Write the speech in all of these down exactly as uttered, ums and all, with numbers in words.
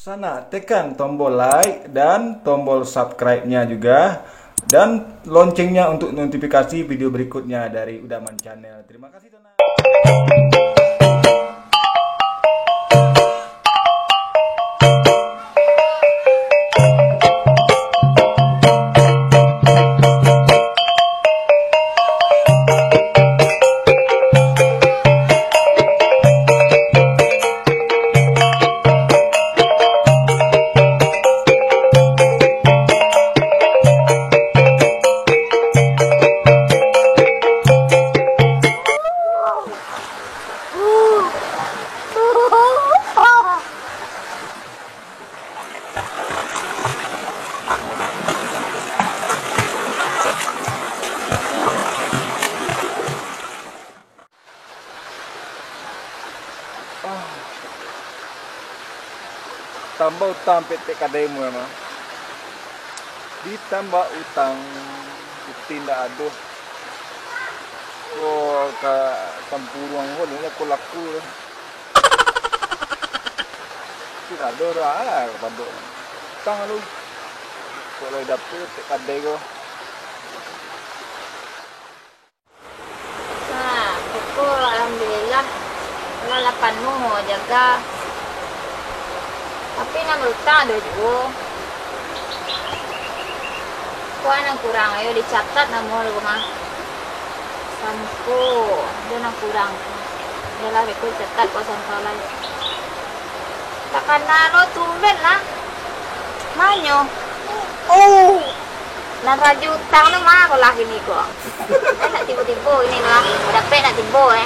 Sanak, tekan tombol like dan tombol subscribe-nya juga, dan loncengnya untuk notifikasi video berikutnya dari Udaman Channel. Terima kasih, sanak. Ah. Tambah utang petek kadai mah. Ditambah utang, utin dak ado. Ko ka tampuruang ko, nyo ko laku tu. Tu dak ado dah, ah, padok. Utang lu. Kok lai dapek petek kadai ko. Nah, toko alhamdulillah, lah, lah panuah jaga. Tapi nan barutang ado juo. Kok nan kurang, ayo dicatat namo lu mah. Sampo, ado nan kurang. Yolah, beko dicatat kok sampo lai. Takana lo tumben lah. Manyo. Oh. Nan rajo utang tu mah ko lah kini ko. Eh, nak tibo-tibo kini ko lah. Dapek nak tibo, eh.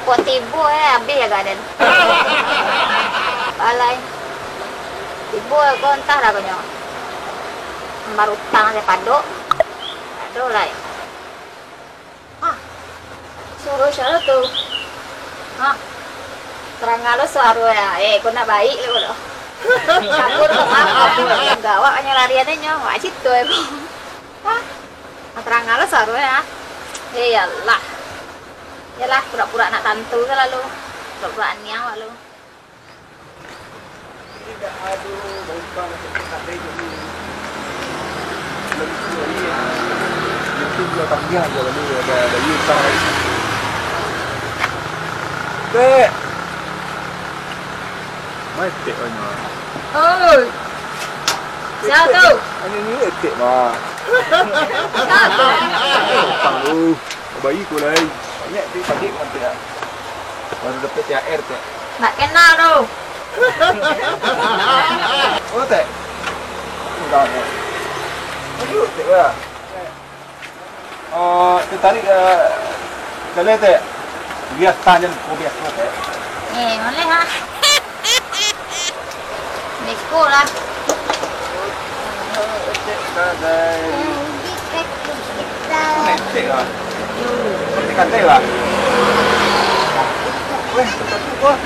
Kok tibo, eh, abih ya gaden. Alai. Tibo ko entah lah konyo. Barutang se padok. Aduh, lai. Ah, suruah siapa tu? Ah, tarang lo suaro ya. Eh, kau nak baik lo lo. Kabur lo, ah, kabur. Gawak hanyo larian nyo. Wak cito ya ko. Ah, tarang lo suaro ya. Eh, ya Allah. Yalah, pura-pura nak tantu se lalu. Pura-pura aniang wak lo. Indak ado bautang, tapi tak ado juo. Lalu tu hari, itu dua tangga je lalu ada, ada utang lagi. Tek! Mai tek banyak. Oi! Sia tu? Hanyo ni tek mah. Sia tu? Utang tu. Bayi ko lai. Banyak tu pakai kan tek. Baru dapek T H R tek. Nak kenal tu. Oh, tek. Enggak, tek. Aduh, tek lah. Oh, teh tarik, eh, kalai, tek. Biasa je, ko biasa, tek. Eh, boleh, ha? Beko lah. Tek, kalai. Tek lah. Tek kadai lah. Weh, betul tu, Bos.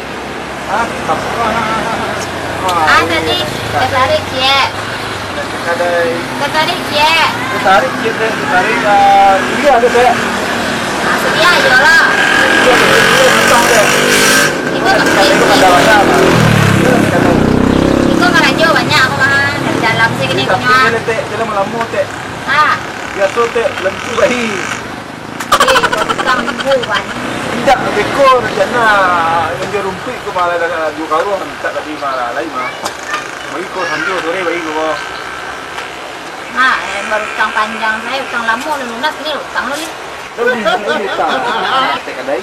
Ah, tak apa. Ah, tadi teh tarik ciek. Teh tarik ciek. Teh tarik ciek, teh tarik, ah, sudiah tu, teh. Ah, sudiah, iyolah. Sudiah, sudiah, sudiah, teh. Iko tak sudiah. Iko karajo banyak aku mah. Dari dalam sih kini. Tapi punya. Teh, teh lama-lama, teh. Ha. Biaso, teh, lentu bahi. Eh, tukang minggu kan. Indak, beko rencana nginjau rumpuik ko malah dah duo karuah, mintak tadi malah lain mah. Bagi ko sanjo sore bagi ko. Nah, eh, baru utang panjang sajo, utang lamo lah lunas, ni utang lu ni. Lebih, lebih utang. Tek kadai.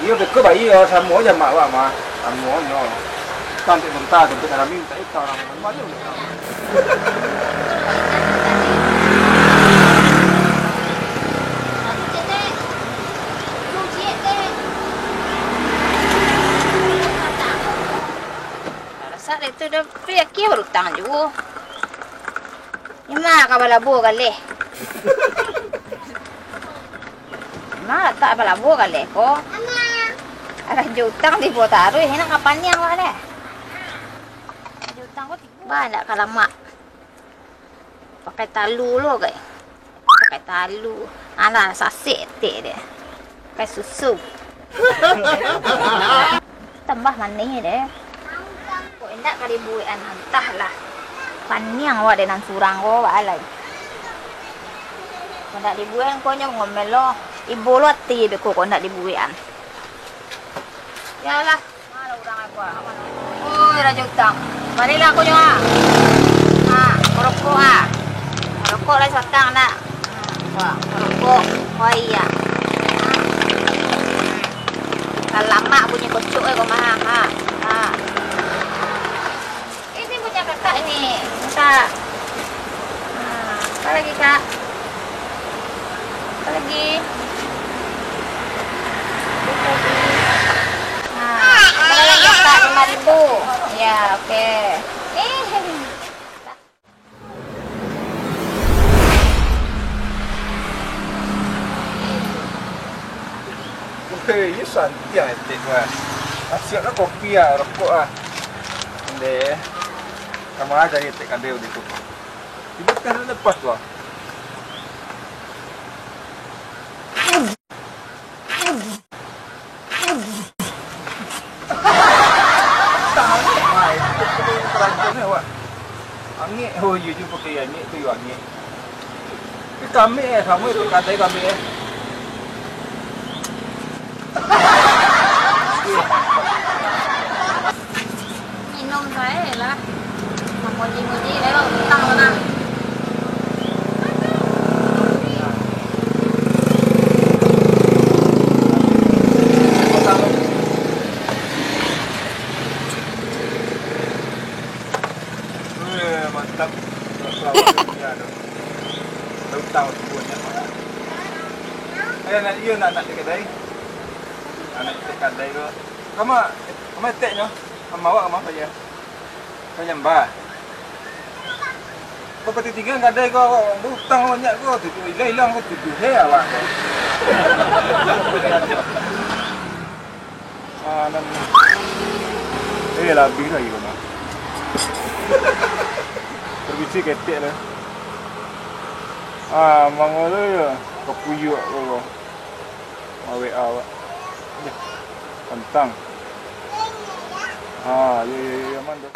Iyo, beko bayi yo, samo ajo mak awak mah. Samo nyo. Utang tek bonta, dompet harami, tak utang. Banyak utang. Rasak dek tu dah, tapi aki barutang juo. Ima ka balabo galeh. Ima tak balabo galeh ko. Alah jo utang tibo taruih, nak ka paniang awak deh. Alah jo utang ko tibo. Banyak ka lamak. Pakai talu lo, gai. Pakai talu. Alah, sasek etek deh. Pakai susu. Tambah manih deh. Kok indak ka dibuekan, antahlah. Paniang awak dek nan surang ko, baa lai. Kok indak dibuekan, ko nyo ngomel lo. Ibo lo ati beko kok indak dibuekan. Yalah. Mana urang aku, ah? Mana? Oi, Rajo Utang. Marilah aku nyo, ah. Ha, marokok, ah. Marokok lai satang nak. Wah, marokok. Wah, iya. Kalamak bunyi kocok, eh, kau mah, ha. Ha. Ini punya kakak ini. Minta. Ha, apa lagi, Kak? Apa lagi? Ha, apa lagi, Kak? Lima ribu. Ya, oke. Eh. Weh, iyo santiang etek tu, ah. Asiak lah kopi, ah, rokok, ah. Ndeh. Kama aja etek kadai udah tu. Tibo kan lepas tu, ah. Tarik, ah, itu perlu perhatian, eh, awak. Angek, oh, iyo juo pakai angek tu, iyo angek. Tapi kami, eh, samo itu kadai kami, eh. Minum sae lah. Mamuji-muji, lewat utang lah. Weh, mantap. Utang tu banyak. Eh, nak, iyo nak, nak di kadai. Nak di kadai ko. Kama, kama eteknyo? Kama awak kama sajo? Kama nyambah. Kau pati tingga kadai ko, awak utang banyak ko, tujuah, ilang-ilang ko, tujuah he awak ko. Ah, nan. Eh, labiah lagi ko, nah. Perbisi ketek lah. Ah, mangolo yo, kapuyuak ko. Awek awak. Kantang. Ah, yo, yo, yo, yo, aman tu.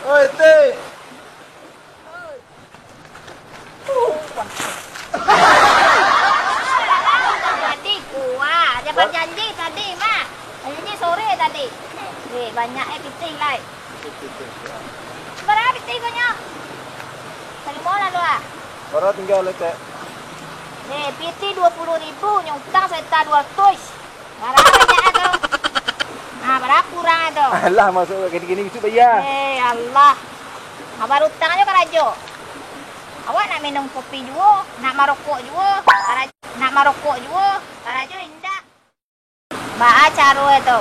Oi, Ti. Tadi kuah, aja bajanji tadi, Mak. Bajanji sore tadi. Weh, banyak eh pitih lai. Bara pitih ko nyo? Tarimo lalu ah. Bara tingga lai, Tek? Eh, pitih duo puluah ribu, nyo utang sajuta duo ratuih. Bara banyak tu? Ah, bara kurang tu? Alah, masuk ka kini-kini, bisuak bayar. Eh, Allah. Ah, barutang ajo karajo. Awak nak minum kopi juo, nak marokok juo, karajo, nak marokok juo, karajo indak. Baa caro e tu?